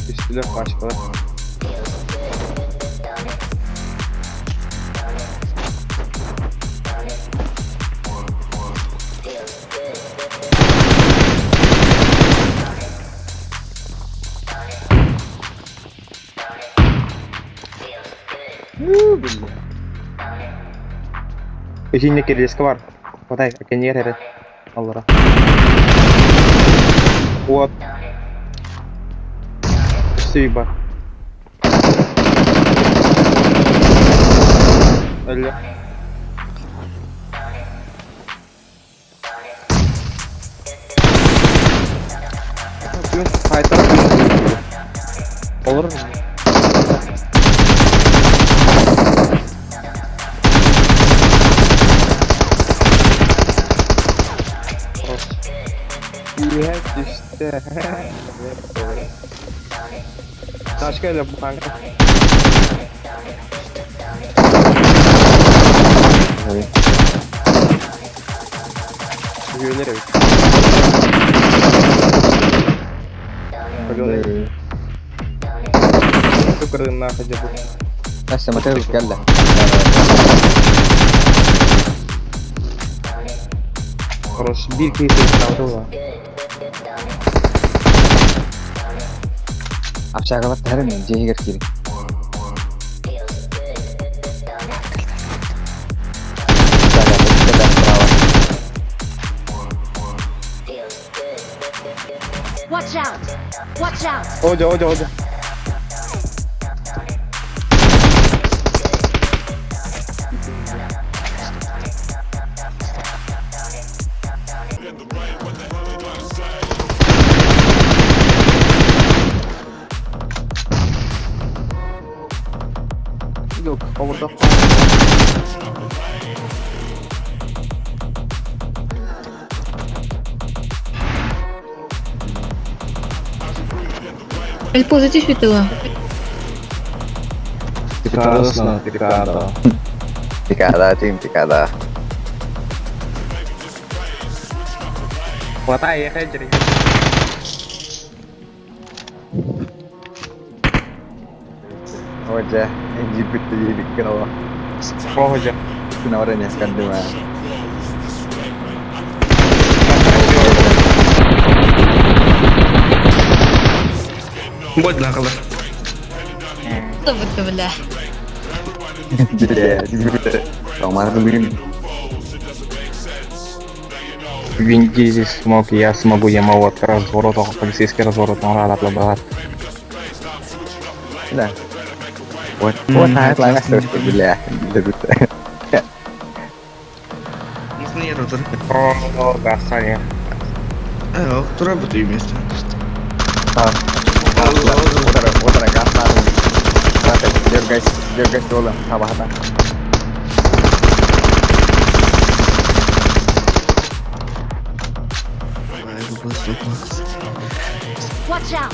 Түстүлэр пачкалар. Итиннэ кирилиэскэ бар. Хотай, кэннигэр эрэ. Аллара. Вот. Спасибо. Өллө. Күн хайтара күн Олорор. Үөһэ түстэ. Тачка или буханка? Үһүөлэр эбит. Паленый. Кырыннаах дьэ бу. Настя, мотор кэллэ. Хорош, биир киһи сылдьаабыта буолла. Общагалар таһарын дьиэ иһигэр киирин. Watch out! Watch out! Оля, Оля, Оля. Yok, orada. Il позитив этого. Красна, пикада. Пикада, тим, пикада. Хватай, я хеджери. Оджа, GPT dikira. Погодя. Senawaran скандема. Будь ласка. Что бля? Томар Вин Дизель смог, я смогу, я могу от разворота, полицейский разворот, но рада бла Да. Вот, вот, а это бля. О, да, Саня. А, кто работает вместе? Guys, dola, habahata. Watch out!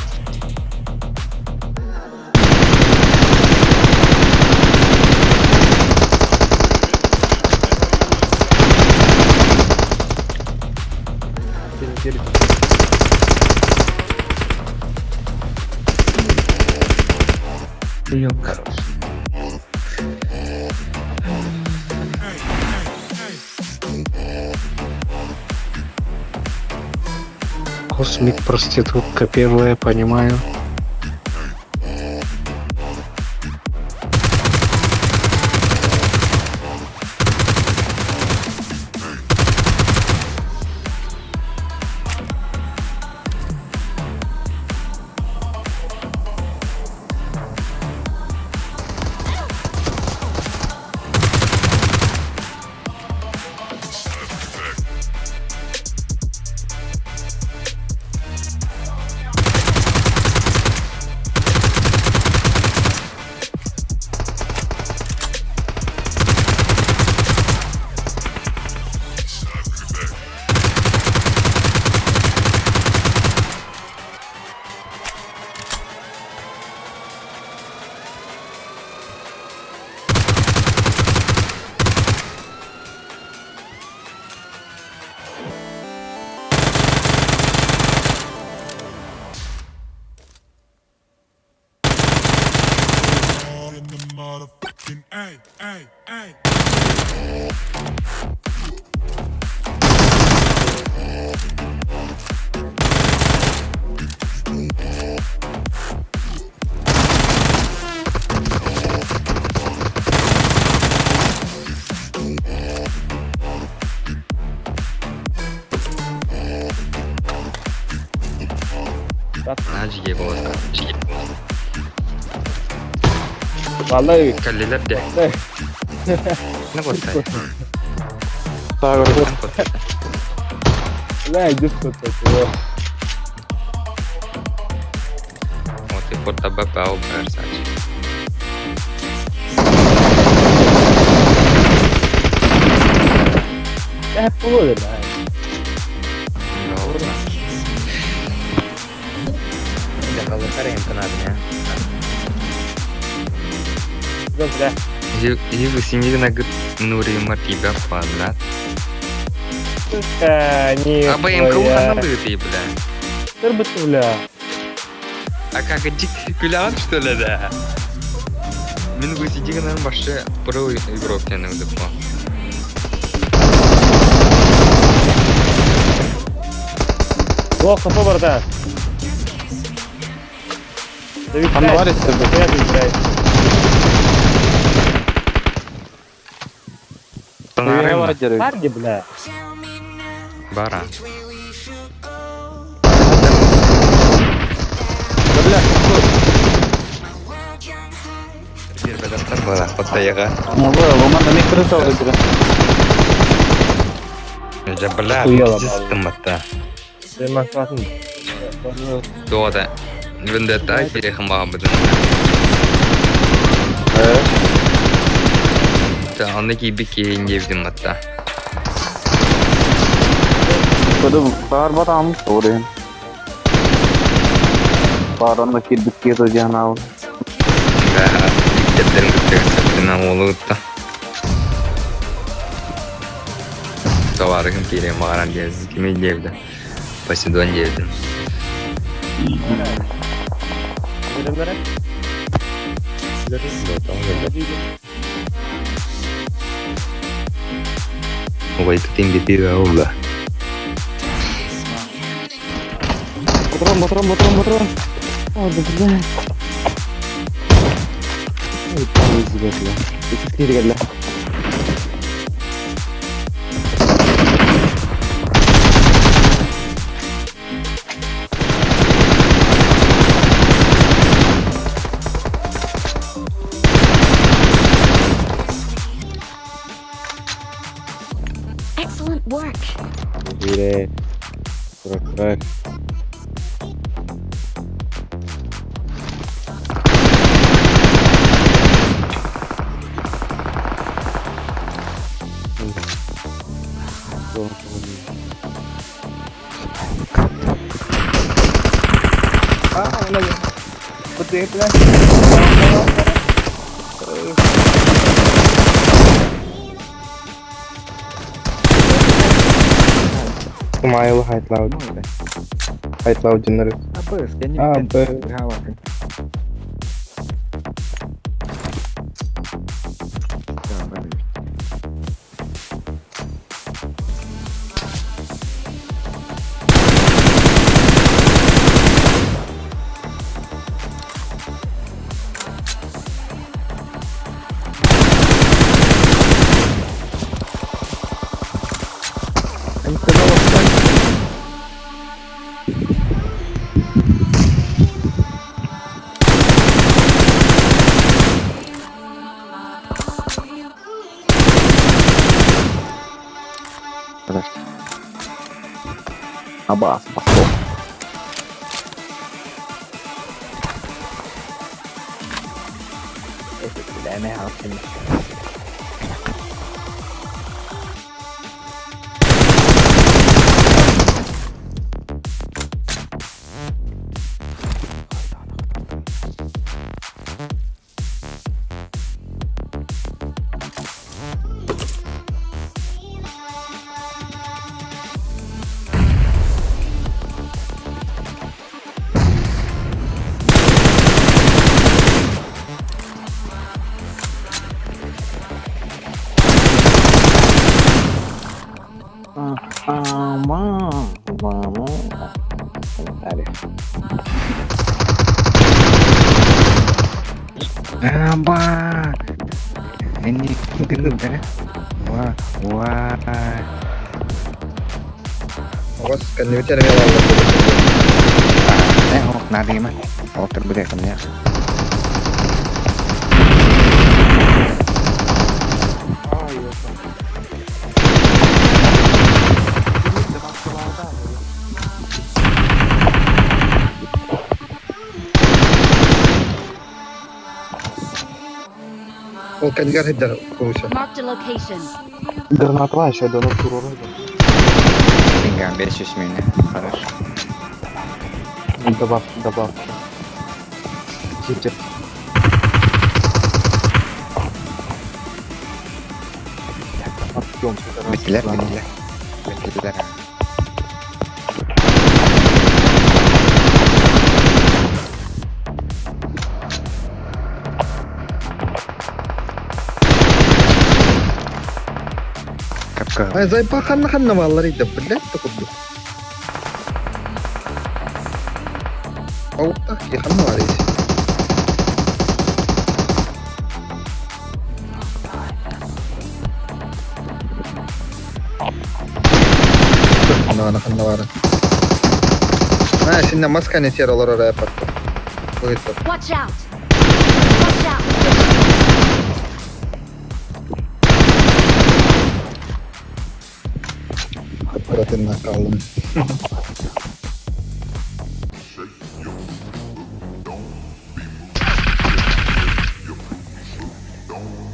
Yok. Космик проститутка первая, понимаю. Наадьыйа буолла. Кэллилэр дэ. На куоттай. Вот и форта БП персач. Нури Марти бля. А БМК уханалыты, бля. А как күләгән что ли да? Мин бу сидигәннән башы про игрок янымда по. Бара. Бара, хотаяга. Я бля, пиздец Тода. Вендетта перехам бабыдын. Та онны кийби кийин матта. Да, иккеттерин күттегин олуутта. Товарыгым киирен мааран диэбин, кими диэбитэ. Посейдон диэбитин. Ой, тут имбитига ула. Патрон, патрон, патрон, патрон. О, да бля. Ой, бля. Бля. Excellent work. Бире. Тура, Smile height loud. Height loud generate. А, Б. Абас, пошел. Далее. Аба! Они да? Ва, ва. Оҕос кэннибитин эмиэ бааллар. Ох, надо им. Отыр буде ко мне. Ол кэннигэр сылдьар кууса. Marked a location. Гранатла еще до ног. Деньгам бесишь меня. Хорошо. Добавь, добавь. Читер. Артем. Битилер, битилер. Битилер. Капка. Ай, зайпа ханна ханна бааллар иде, блядь, да курдук. Ауттах ки ханна бар ис. Ханна ханна бар. А, синна маска не тер олар орая патта. Быйты. Watch out! Watch out! Братынна калдым.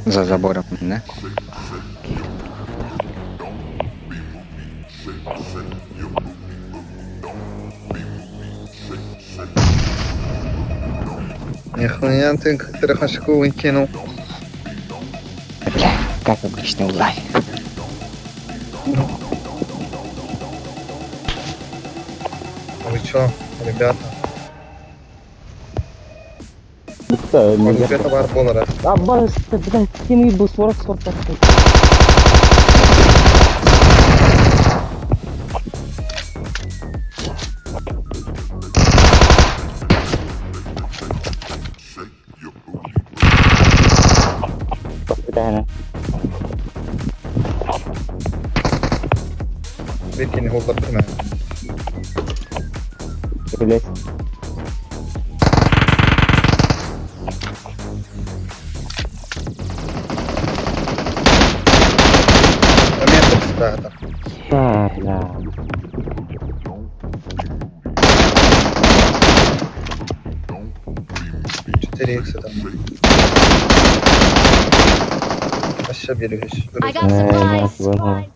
За забором, да? Нихуя ты трехашку выкинул. Бля, как обычно, лай. Вы чё, ребята? Где-то бар болара. Абба, блядь, скины был 40 40. Выкини холдап Блядь. Момент страта. Да, бля. 4 икса там. Вообще берегись. I got supplies!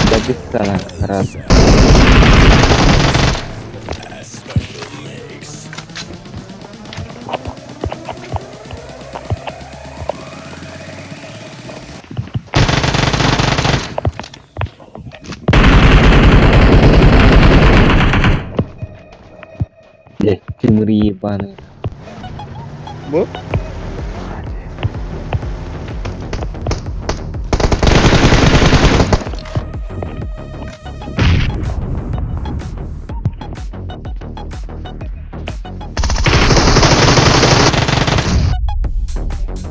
Дагестана, раз. Блядь, тимуры ебаные. Бу?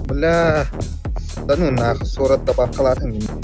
Бля. Да ну нахуй, сурат табак калатын.